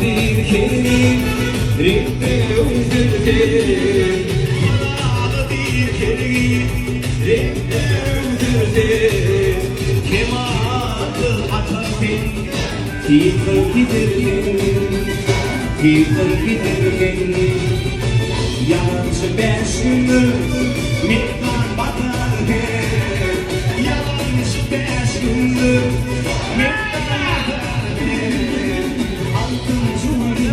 diýr Reňkde öwsülse Kemaly diýr hergiz Reňkde öwsülse Kemalsyz atar sen Tiz gidergen Tiz gidergen Ýalançy bäş gündür Mekan batar her Ýalançy bäş gündür Mekan batar her Altyn jüwlügi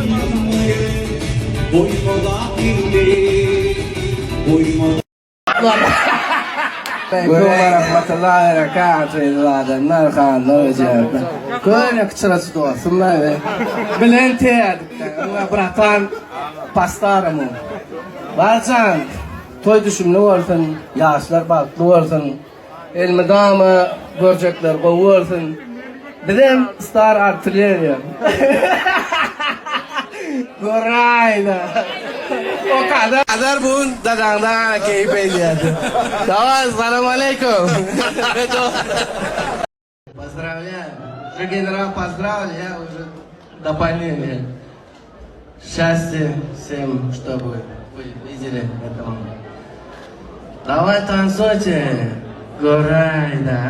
Goýmaz indi Goýmaz. Aleýkum we rahmetullahi we berekatuh eziz adamlar hanlar we jenaplar. Köne çyraçy dostum da we bilen tädikde. Bratan pastarymy. Barjan toý düşümli bolsun, ýaşlar bagtly bolsun. Elmydama görjekler gowy bolsun. Bizem star artilleriýa. Göräýle. O kadar kadar bu dadaňda gana keýp edýärdi. Daway, salam aleýkum. Поздравляю. Уже генерал поздравил, я уже дополнение. Счастья всем, чтобы вы видели этому. Давай танцуйте. Göräýle.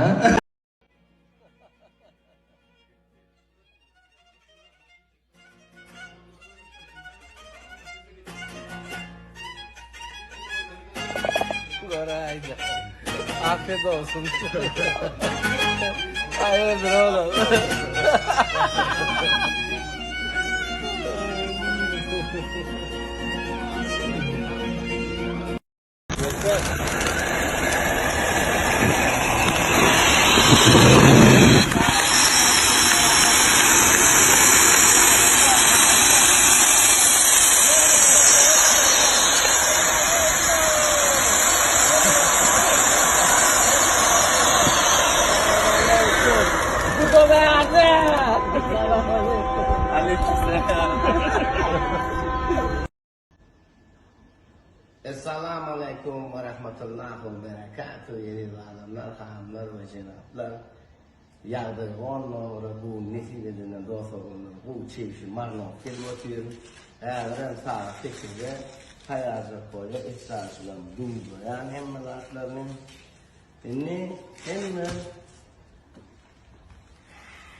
Göräýle. Afiyet olsun. Hayırdır oğlum. Essalamu aleýkum we rahmetullahi we berekatuh eziz adamlar, hanymlar we jenaplar. Ýagdaý on nomera bu nesip edenden dost oglanlar gowy çebşi marnok gelip otyr. Häzirem sagat sekizde taýýarjak bolýar estradaçylaryň duzlaýan hemme zatlaryny. Indi hemme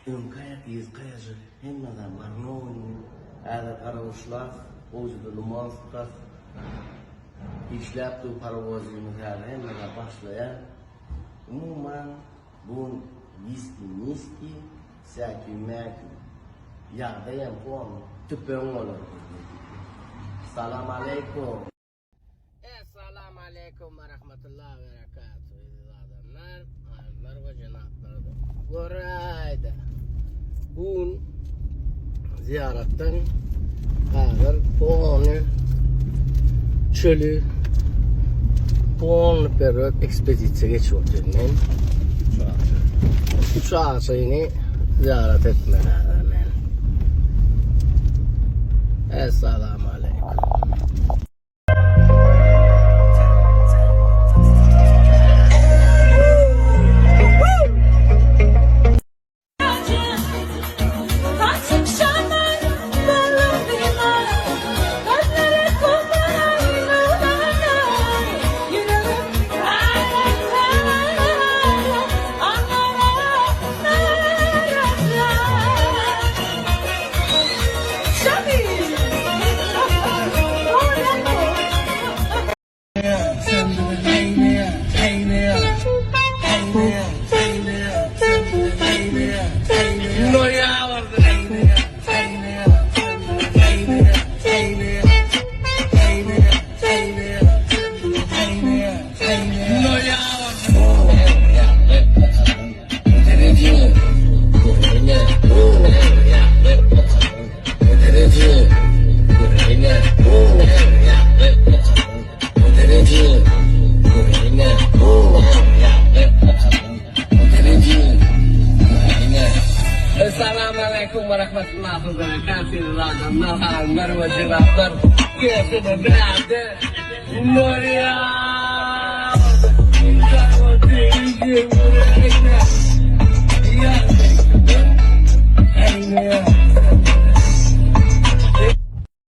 Öňki aýak, yzky aýajyk, hemme zat marnow indi. Häzir garawuşlap, gowjada limon sykas. Işläp dur parowozymyz häzir hemme zat başlaýar. Umuman, bu gün wiski-miski, säki-mäki. Ýagdaýam polny tüpeň bolar. Salam aleýkum. Essalamu aleýkum we rahmetullah we berekatuh eziz adamlar, hanymlar we jenaplar. Göräýde. Bu gün ziýaratdan häzir polny çöli polny perwek ekspedisiýa geçip otyryn men. Üç ağaçyny ziýarat etmeli häzir men. Essalamu aleýkum. Essalamu aleýkum we rahmetullahi we berekatuh adamlar, hanymlar we jenaplar. Gelsene bärde. Nurýa.